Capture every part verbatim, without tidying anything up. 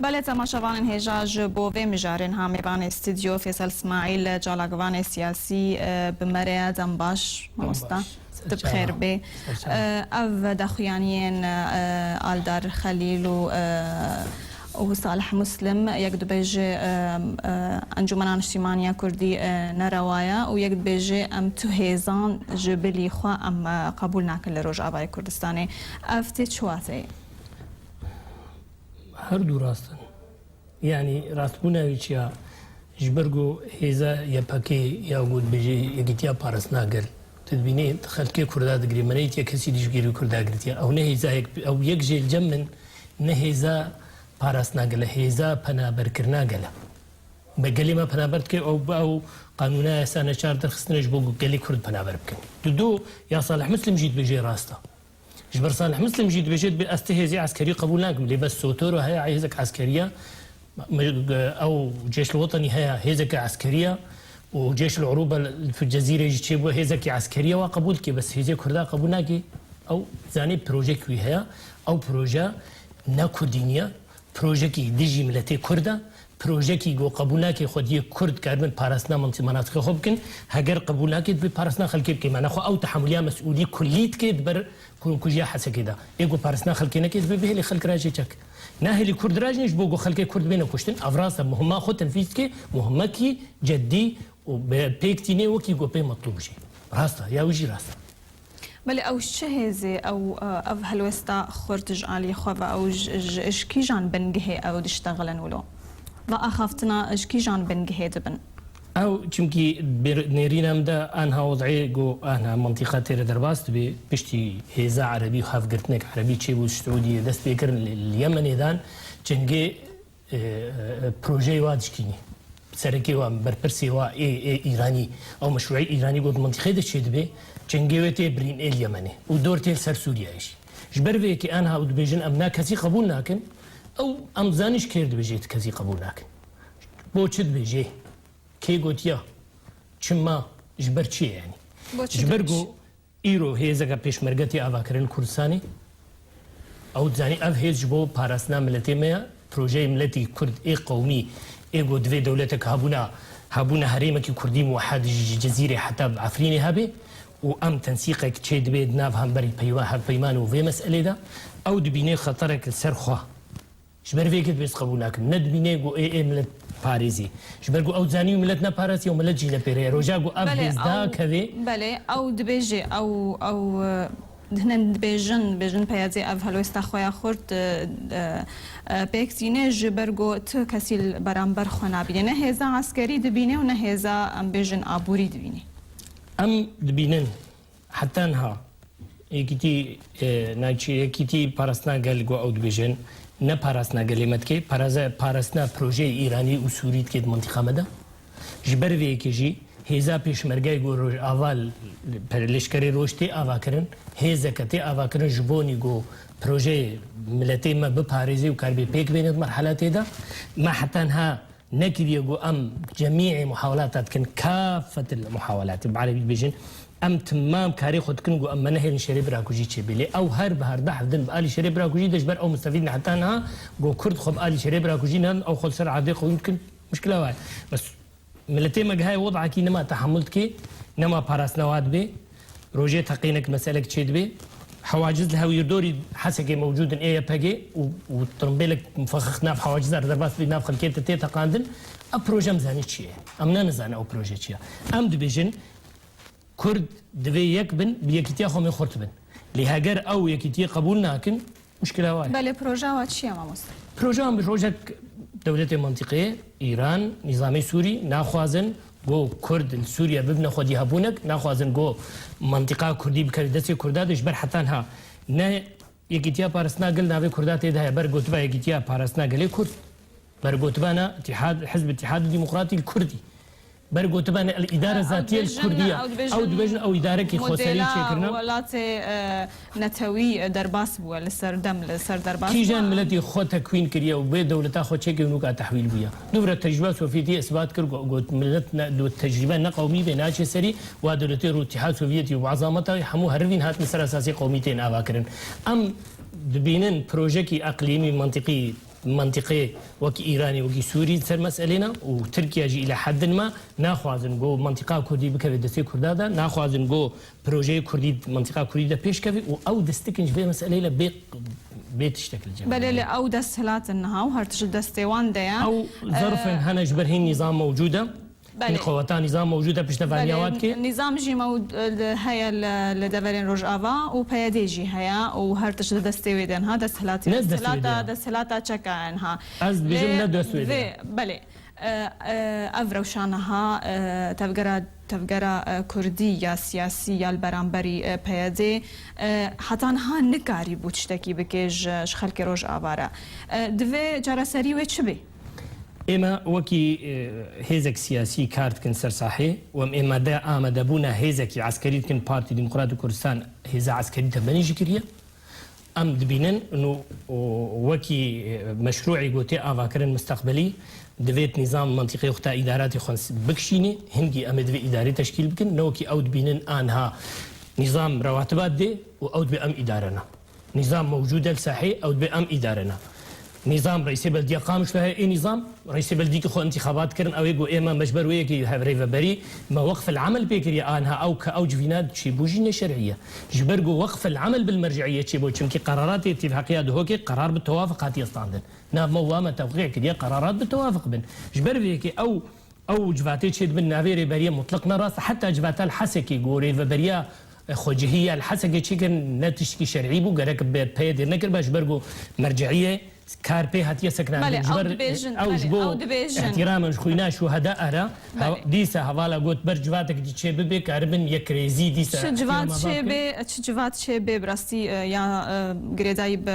Belê, temaşevanên hêja, ji bo vê mijarê niha mêvanê stûdyo Fêsel Smaîl, çalakvanê siyasî, e, bi me re ye. Dem baş, mamosta. Tu bi xêr bê. E, ev daxuyaniyên, e, Aldar Xelîl û, e, û Salih Muslim, yek dibêje, e, e, Encûmena Niştîmaniya Kurdî, e, nerewa ye û yek dibêje em tu hêzan ji bilî xwe em, e, qebûl nakin li Rojavayê Kurdistanê. Ev tê çi wateyê? Her du rast in. Yanî rastbûna wî çi ya? Ji ber ku hêza Y P G ya ku dibêje Yekîtiya Parastina Gel, tu dibînî xelkê Kurda digirê, me neyîtiye kesî dî ji gêrî Kurda girtiye. Ew ne hêza yek, ew yek jê li cem min ne hêza parastina gel e, hêza penaberkirina gel e. Me gelê me penaber dike, ew, ew qanûna yasa neçar derxistine ji bo ku gelê Kurd penaber bikin. Dudu ya Salih Muslim jî dibêje rast e. Ji ber Salih Muslim jî dibêje, dibê ez ti hêzê eskerî qebûl nakim, lê bes Sotoro heye, hêzek eskerî ye. Ew Ceyşul Wetenî heye, hêzeke eskerî ye. Û Ceyşul Urûba li Cezîrê jî çêbû, hêzekî eskerî ye, wa qebûl dike, bes hêzê Kurda qebûl nake. Ew zanê projek wî heye. Ew proje ne Kurdî niye. Projekî dijî miletê Kurd e. Projekî ku qebûl nake xwediyê Kurd karibin parastina menti-, menatiqê xwe bikin. Heger qebûl nake, dibê parastina xelkê bike. Mane xwe ew tehemuliya mesûlî kullî dike di ber kurkujiya Hesekê de. Ê ku parastina xelkê neke, dibê bihêlê xelk rajê çek. Nahêlî Kurd rajin ji bo ku xelkê Kurd bêne kuştin. Ev rast e, muhima xwe tenfîz dike, muhimekî ceddî û be-, pêk tînê wekî ku pê metlûb jî. Rast e, ya wî jî rast e. Belê, ew ji çi hêzê, ew, e, ev helwesta xurt ji alî xwe ve, ew ji, ji, ji kîjan bingehê ew diştexilin wilo? Va axaftina ji kîjan bingehê dibin? Ew, çimkî bir-, nêrîna min de anha wez'ê ku anha mintîqa tê re derbas dibe, piştî hêza erebî û hevgirtinek erebî çêbû ji Siûdiyê dest pê kirin li, li Yemenê dan, cengê e, e, projeyê wa dişkînî. Serekê wa, berpirsê wa ê, ê Îranî, ew meşrûê Îranî got mintîqê de çêdibe, cengê wê tê birîn ê li Yemenê û dor tê li ser Sûriyeyê jî. Ji ber vê yekê anha ew dibêjin em na kesî qebûl nakin, ew em zanî ji kê re dibêje tu kesî qebûl nakin. Bo çi dibêje? Kê gotiya? Çima? Ji ber çi ye yanî? Bo çi Ji ber dibêje? Ku Îro hêzeke pêşmerge tê avakirin li Kurdistanê. Ew dizanî ev hêz ji bo parastina miletê me ye. Projeyê miletî Kurd ê qewmî ê ku divê dewletek hebûna, hebûna herêmekî Kurdî muwehed ji Cezîrê heta Efrînê hebe û em tensîqek çê dibe di nav hemberî peyma-, hevpeyman û vê meselê de. Ew dibîne xeterek li ser xwe. Ji ber vê yekê divê ez qebûl nakim. Ne dibîne ku ê, ê milet parêzî. Ji ber ku ew zanî û milet neparêzî û milet jî nepêre. Roja ku ev Belê, hêz ew, dakeve. Belê, ew dibêje, ew, ew, e, hine dibêjin, dibêjin peyazê ev helwesta xwe ya xurt, e, e, e, pêk tîne ji ber ku tu kesî li beramber xwe nabîne. Ne hêza eskerî dibîne û ne hêza, em bêjin, aborî dibîne. Em dibînin. Heta niha yekîtî, e, navçî yekîtî parastina gel ku ew dibêjin, ne parastina gelê me dike, paraze-, parastina projeyê Îranî û Sûrî dike di mintîqa me de. Ji ber vê yekê jî hêza pêşmergeyê ku Rojava li, li, leşkerê roj tê avakirin, hêzeke tê avakirin ji bonî ku projeyê miletê me biparêzê û karibê pêk bêne di merhela tê de. Me heta niha nekiriye ku em cemîê muhawelata dikin, kafetil muhawelati, bi erebî dibêjin, em timam karê xwe dikin ku em me nehêlin şerê birakujî çêbê. Lê ew her bi her deh din bi alî şerê birakujî de ji ber ew mistefîd ne heta niha ku Kurd xwe bi alî şerê birakujî ne, ew xwe li ser erdê qewîm dikin, muşkila wa ye. Bes miletê me gihaye wed'ekî nema tehemul dike, nema parastina wa dibe. Rojê teqînek meselek çêdibe. Hewaciz li hewîrdorî Hesekê mewcûd in, ê Y P G û, û tirimbêlek mufexix nav hewacizan re derbas bî, nav xelkê te tê teqandin. Ev proje em zanî çi ye? Em ne nizanin ew proje çi ye. Em dibêjin Kurd divê yek bin, bi yekîtiya xwe mê xurt bin. Lê heger ew yekîtiyê qebûl nakin, muşkila wa ye. Belê, proja wa çi ye, mamoste? Proja wan bi rojek dewletê mintîqeyê, Îran, nîzamê Sûrî, naxwazin ku Kurd li Sûriye bibine xwedî hebûnek, naxwazin ku mintîqa Kurdî bikeve destê Kurda de, ji ber heta niha ne Yekîtiya Parastina Gel navê Kurda tê de heye, ber gotiba Yekîtiya Parastina Gelê Kurd. Ber gotiba ne Îtîhad, Hizb Îtîhad Demokratî Kurdî. Ber gotiba ne El Îdare Ew Zatiye dibêjin, Kurdiye. Ew dibêjin, Ew dibêjin ew îdarekî xoserî modela çêkirine. Welatê, e, netewî, e, derbas bûye, li ser dem, li ser derbas Kîjan bûye. Miletî xwe tekwîn kiriye û bê dewleta xwe çêkir nûka tehwîl bûye. Dûvre tecrûba Sovyetî îsbat kir ku, ku milet ne, du tecrûbe ne qewmî bê, naçe serî, wa dewletê rû Îtîhad Sovyetî û bazameta wî hemû herivîn hatin ser esasê qewmî tên avakirin. Em dibînin projekî eqlîmî, mentiqî, Mentiqê wekî Îranê, wekî Sûrî ser meselê ne û Tirkiye jî îla heddin me naxwazin ku mentiqa Kurdî bikeve destê Kurda de, naxwazin ku projeyê Kurdî mentiqa Kurdî de pêş keve û ew dest dikin ji vê meselê le bê, bê tiştek li cem. Belê, lê ew desthilat in niha û her tişt destê wan de ye. Ew zerfên hene ji ber hîn nîzam mewcûd e. Belê. Qeweta nîzam mewcûd e, piştevaniya wa dike. Nîzam jî mewd-, li, heye li, li deverên Rojava û P Y D jî heye û her tişt di destê wê de niha desthilatî. Ne destê wê de. Desthilata, desthilata çeka ye niha. Ez dibêjim ne dest wê de. Belê. E, e, ev rewşa niha, e, tevgera, tevgera, e, kurdî ya siyasî ya li beramberî, e, P Y D, e, heta niha nikarîbû tiştekî bike ji, ji xelkê Rojava re. E, divê çareserî wê çi bê? Ême wekî, e, hêzek siyasî kar dikin ser sahê û em ême de amadebûna hêzekî eskerî dikin, Partî Demokratî Kurdistan hêza eskerî temenî jî kiriye. Em dibînin û, û wekî, e, meşrûî ku tê avakirin mustaqbelî, divê nîzam mentiqê xwe ta îdaratê xwe bikişînê, hingî em ê divê îdarê teşkîl bikin, ne wekî ew dibînin aniha nîzam rewatiba didê û ew dibê em îdare ne. Nîzam mewcûd e li sahê, ew dibê em îdare ne. Nîzam, reîsê belediya Qamişlo heye, ê nîzam, reîsê belediyekî xwe întîxabat kirin, ew ê got, ême me ji ber wê yekê hev rêveberî, me weqf el emel pê kiriye, aniha ew ke ew civîna çêbû jî neşerî ye. Ji ber ku weqf el emel bil merceiyê çêbû, çimkî qeraratê tîvheqiya Duhokê qerar bi tewafiq hatiye standin. Nav me wa me tewqî kiriye, qerarat bi tewafiq bin. Ji ber vê yekê ew Ew civatê çêdibin navê rêberiyê mutleq ne rast, heta civata li Hesekê ku rêveberiya xwecihî ya li Hesekê çêkirin ne tiştekî şerî bû, gerek bi P Y D nekiriba ji ber ku merceiyê kar pê hatiye sekinandin. Belê, ew dibêjin, ew ji bo îhtîramên ji xwîna şuheda era, dîsa hevala got ber civatek dî çê bibe, karibin yekrêzî dîsa. Çi civat çê bê, çi civat çê bê, bi rastî, e, ya, e, girêdayî bi,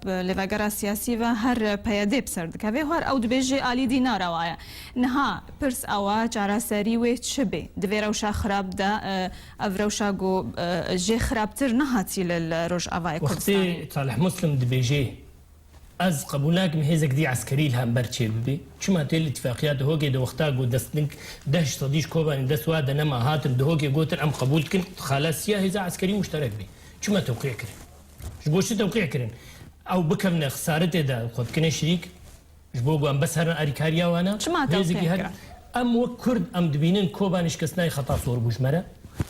bi lêvegera siyasî ve her P Y D bi ser dikeve, her ew dibêje alî dî narewa ye. Niha pirs ew e, çareserî wê çi bê? Di vê rewşa xirab de, e, ev rewşa ku, e, jê xirabtir nehatî li, li Rojavayê Kurdistanê? Wextê Salih Muslim dibêje, ez qebûl nakim hêzek dî eskerî li hember çêbibe. Çima tê li îtîfaqiya Duhokê di wexta ku destnik deh sedî ji Kobanê dest wa de nema hatin Duhokê gotin em qebûl dikin, xalasiya hêza eskerî muşterek bê. Çima tewqî kirin? Ji bo çi tewqî kirin? Ew bikevine xisaretê de xwe dikine şirîk? Ji bo ku em bes herin alîkariya wan e. Çima tewqî kirin? Em wek Kurd em dibînin Kobanê şikestinayê xeta sor bû ji me re.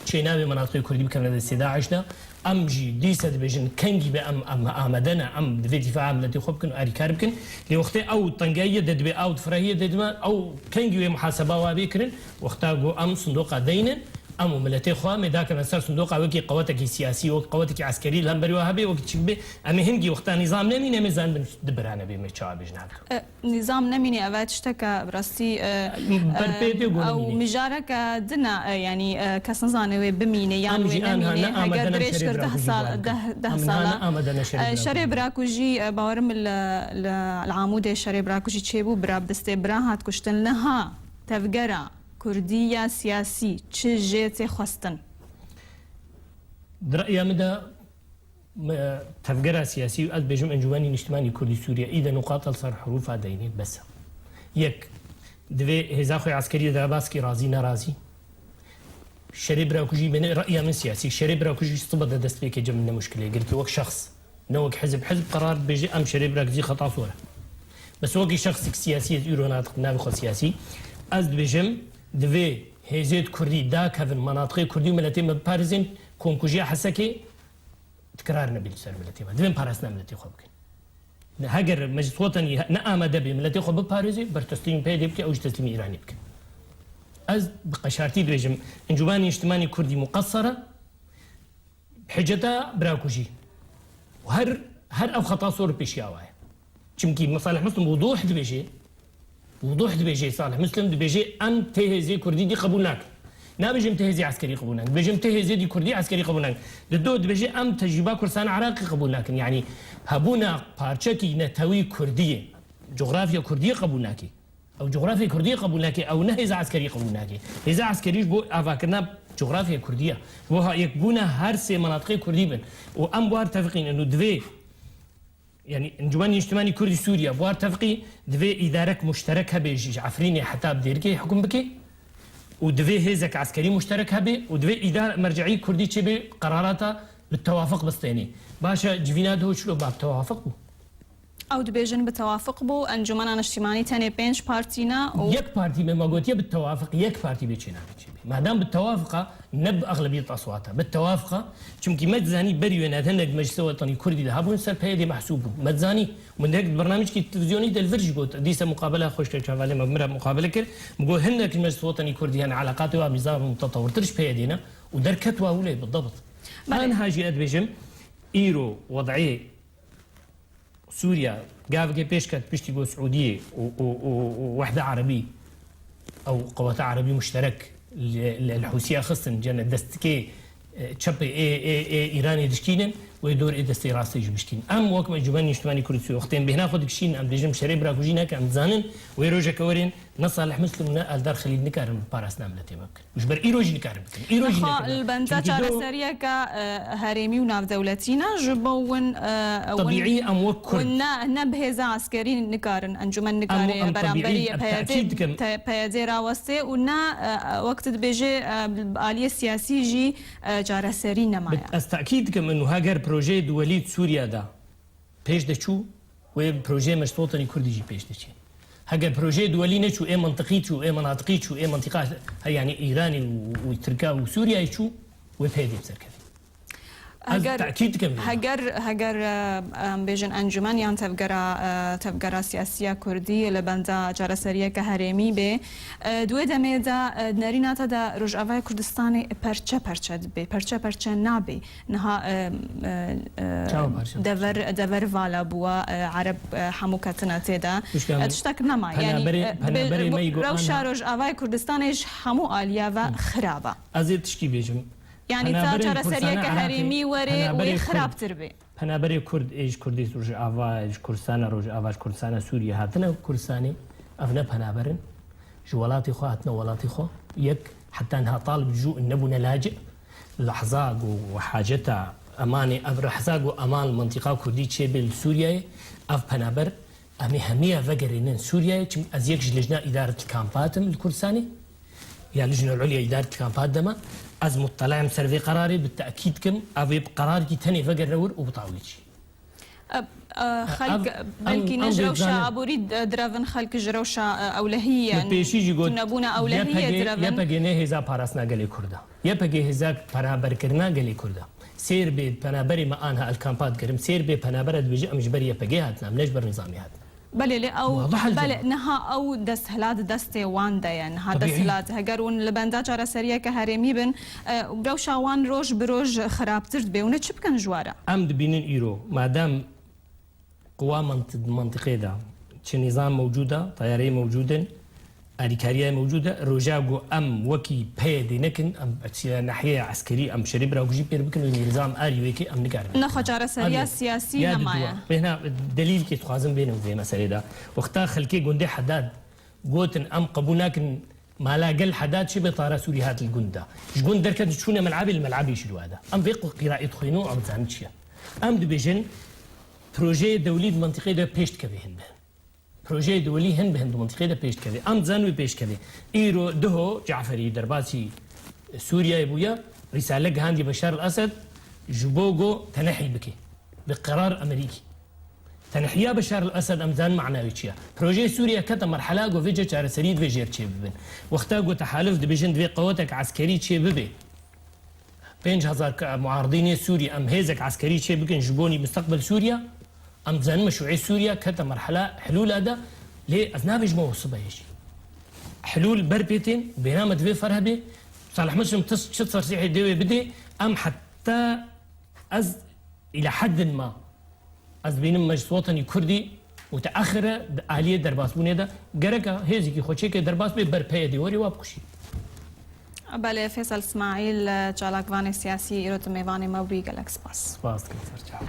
Çê nabê menatiqê Kurdî bikevine destê DAIŞ de. Em jî dîsa dibêjin kengî be em, em amade ne, em divê dîfaa miletê xwe bikin û alîkar bikin. Lê wextê ew tengayiyê de dibe, ew difirehiyê de dibe, ew kengî wê muhaseba wa bê kirin, wexta ku em sindoqa deynin, em û miletê xwe em ê dakevin ser sindoqa wekî qewetekî siyasî, wekî qewetekî eskerî li hemberî wa hebe, wekî çi bibe, em ê hingî wexta nîzam nemîne, em ê zanin di birane bê me çawa bêjin her du. E, nîzam nemîne, ev e tişteke bi rastî, e, Berpê e, tê ku ew nemîne. Mijareke din e, e, yanî, e, kes nizane wê bimîne yan wê nemîne. Heger dirêj kir deh sal, deh, deh sala. E, şerê birakujî, e, bawerim li, li, li Amûdê şerê birakujî çêbû, bira bi destê bira hat kuştin. Niha tevgera Kurdî ya siyasî çi jê tê xwestin? Di reya min de, me, tevgera siyasî û ez dibêjim Encûmenî Niştimanî Kurdî Sûriye, îde nuqata li ser herûfa deynê bes e. Yek, divê hêza xwe eskerî derebaskî razî nerazî. Şerê birakujî bêne, reya min siyasî, şerê birakujî sibe de dest pê ke cem ne muşkilê girtî wek şexs. Ne wek hizb. Hizb qerar dibêje em şerê birakujî xeta sor e. Bes wekî şexsek siyasî ez îro nadiqim navê xwe siyasî. Ez dibêjim divê hêzêt Kurdî dakevin, menatiqê Kurdî û miletê me biparêzin, komkujiya Hesekê tikrar nebî li ser miletê me. Divên parastina miletê xwe bikin. Heger Meclis Wetenî ne amade bê miletê xwe biparêzê, ber teslîmî P Y D bike, ew jî teslîmî Îranê bike. Ez bi qeşartî dibêjim, Encûmenê Niştimanî Kurdî muqesser e, hiceta birakujî. Her, her ev xeta sor pêşiya wa ye. Çimkî Salih Muslim wuduh dibêje, wuduh dibêje, Salih Muslim dibêje, em tê hêzê Kurdî dî qebûl nakin. Nabêjim tê hêzê eskerî qebûl nakin. Dibêjim tê hêzê dî Kurdî eskerî qebûl nakin. Di do dibêje em tecrîba Kurdistanê Iraqê qebûl nakin. Yanî hebûna parçekî netewî Kurdî ye. Cografya Kurdî ye qebûl nake. Ew cografya Kurdî ye qebûl nake. Ew ne hêza eskerî qebûl nake. Hêza eskerî ji bo avakirina cografya Kurdî ye. Ji bo ha-, yekbûna her sê menatiqê Kurdî bin. Û em war tefiqîn û divê, yanî Encûmenê Niştimanî Kurdî Sûriye war tefiqî divê îdarek muşterek hebe jî ji Efrînê heta bi Dêrikê hukm bike. Û divê hêzek eskerî muşterek hebe û divê îdar merceî Kurdî çêbe qerarata bi tewafiq bistênê. Baş e, civîna Duhok çilo ba bi tewafiq bû? Ew dibêjin bi tewafiq bû, Encûmena Niştimanî tenê pênc partî ne û Yek partî me, me gotiye bi tewafiq, yek partî bê çênabê çêbê. Madem bi tewafiqa, ne bi exlebiyet aswata, bi tewafiqa, çimkî me dizanî berî wê ne hinek Meclisa Wetanî Kurdî de hebûn ser P Y D'ê mehsûb bû. Me dizanî, min direk di bernamijkî televîzyonî de li vir jî got, dîsa muqabela xweşke çavalê me, min re muqabele kir, min got, hinek li Meclisa Wetanî Kurdî hene eleqatê wa mîzan mutetewirtir ji P Y D'ê ne û derket wa wile bi debt. Belê. Anha jî ez dibêjim, îro wed'ê Sûriya gavekê pêş ket piştî ku Siûdiyê û, û, û, û Wehda Erebî, ew qeweta Erebî Muşterek li, li, li Hûsiya xistin, cene destikê, e, çepê ê, ê, ê Îranê dişkînin, wê dor ê destê rastê jî bişkînin. Em wek Encûmenê Niştimanî Kurdî Sûrî wextên bêhna xwe dikişînin, em dibêjin şerê birakujinek em dizanin, wê rojeke werên ne Salih Muslim û ne Eldar Xelîl nikarin parastina miletê me bikin. Ji ber îro jî nikarin bikin. Îro jî Niha nekirin. Li benda çareseriyeke, e, herêmî û navdewletî ne, ji bo win, e, win, Tebîî em wek Kurd. Win ne, ne bi hêza eskerî nikarin, encûmen nikare em, em beramberî tebîî, em P Y D, tekîd dikim. Te-, P Y D rawestê û ne, e, wek tu dibêjê, e, bi aliyê siyasî jî, e, çareserî nemaye. Bi-, ez tekîd dikim, inu heger projeyê duwelî di Sûriye de pêş de çû, wê projeyê Meclisa Wetanî Kurdî jî pêş de çê. Heger projeyê duwelî neçû, ê mintiqî çû, ê minatiqî çû, ê mintiqa, he, yanî Îranê û, û Tirka û Sûriyeyê çû, wê P Y D bi ser kevî. Ez Heger, tekîd dikim vê. Heger, heger, e, em bêjin encûmen yan tevgera, e, tevgera siyasiya Kurdî li benda çareseriyeke herêmî bê, e, di wê demê de, e, di nerîna te de Rojavaya Kurdistanê perçe perçe dibe, perçe perçe nabe. Niha, e, e, e, Çawa parça? Dever, dever vala bûwa, e, Ereb, e, hemû ketine tê de. Wişka E, min, tiştek nema. Yanî, penaberê, e, penaberê bi, me yî got rewşa anha. Rojavayê Kurdistanê ji hemû aliya ve Hı. xirab e. Ez ê tişkî bêjim. Yanî ta Penaberên çareseriyeke Kursana Iraqê, herêmî were penaberê wê Kurd, xirabtir be. Penaberê Kurd ê ji Kurdî Rojava, ji Kurdistana Rojava, ji Kurdistana Sûriye hatine Kurdistanê, ev ne penaber in. Ji welatê xwe hatine welatê xwe. Yek, heta niha talib cû nebûne lacî. Lehza ku haceta emanê, ev lehza ku eman li mintîqa Kurdî çêbe li Sûriyeyê, ev penaber, em ê hemiya vegerînin Sûriyeyê, çim ez yek ji lijna îdaretil kampat im li Kurdistanê, ya lijnel ulya îdaretil kampat de me, ez muttela im ser vê qerarê, bi tekîd kim, ev ê bi qerarekî tenê vegerine wir û bi tawî çî. E, e, xelk Ev, belkî em, ne em ji rewşa dizane- aborî d-, direvin, xelk ji rewşa, e, ewlehiyê, Min pêşî jî got, tunebûna ewlehiyê YPG, direvin. YPG ne hêza parastina gelê Kurd e. YPG hêza penaberkirina gelê Kurd e. Sêr bê penaberê me anha el kampa dikirim. Sêr bê penabere dibêje em ji ber YPG hatin, em ne ji ber nizamê hatin. Belê, lê ew, Wadih el belê, cevap. Niha ew desthilat destê wan de ye, niha Tabii. Desthilat. Heger hûn li benda çareseriyeke herêmî bin, e, rewşa wan roj bi roj xirabtir dibe. Hûn ê çi bikin ji wara? Em dibînin îro, madem quwa mant-, mantiqê de, çi nîzam mewcûd e, teyareyê mewcûd in, alîkariyê mewcûd e, roja ku em wekî P Y D nekin, em çi nahiyê eskerî, em şerê birakujî pêr bikin û nîzam arî wê kê em nikarin. Nexwe çareseriya Hadi. Siyasî Ya nemaye. Didwa. Bêhna delîlkê dixwazim bênim vê meselê de. Wexta xelkê gundê Hedad gotin, em qebûl nakin mala gel Hedad çi bê tara Sûrî hat li gund de. Ji gund derket çûne melabê, li melabê jî li we de. Em vê qîraê dixwînin û em dizanin çi ye. Em dibêjin, projeyê dewlî di mintîqê de pêş dikeve hin bi hin. Projeyê dewlî hin bi hin di mintîqê de pêş dikeve. Em dizanin wê pêş dikeve. Îro duho Caferî derbasî Sûriyeyê bûye, rîsale gihandiye Beşar el Esed ji bo go tenehî bike. Bi qerar Amerîkî. Tenhiya Beşar el Esed em dizanin mana wê çi ye. Projeyê Sûriye kete merhela ku vê cih çareseriyê divê jêr çêbibin. Wexta ku tehalif dibêjin divê qewetek eskerî çêbibe. Pênc hezar ke-, muaridînê Sûrî em hêzek eskerî çê bikin ji bonî misteqbel Sûriya, em dizanin meşrûê Sûriya kete merhela hilûla de, lê ez nabêjim ew sibe ye jî. Hilûl ber pê tên, bêhna me divê ferh be, Salih Muslim tis-, çi tersîhê dê wê bidê, em heta ez îla heddin ma, ez dibînim Meclis Wetenî Kurdî muteaxir e di aliyê derbasbûnê de, gereka hêzekî xwe çêke derbas bê ber P Y D werê wa bikuşî. Belê, Fêsel Îsmaîl, çalakvanê siyasî îro tu mêvanê me bûyî, gelek spas. Spas dikim, serçav.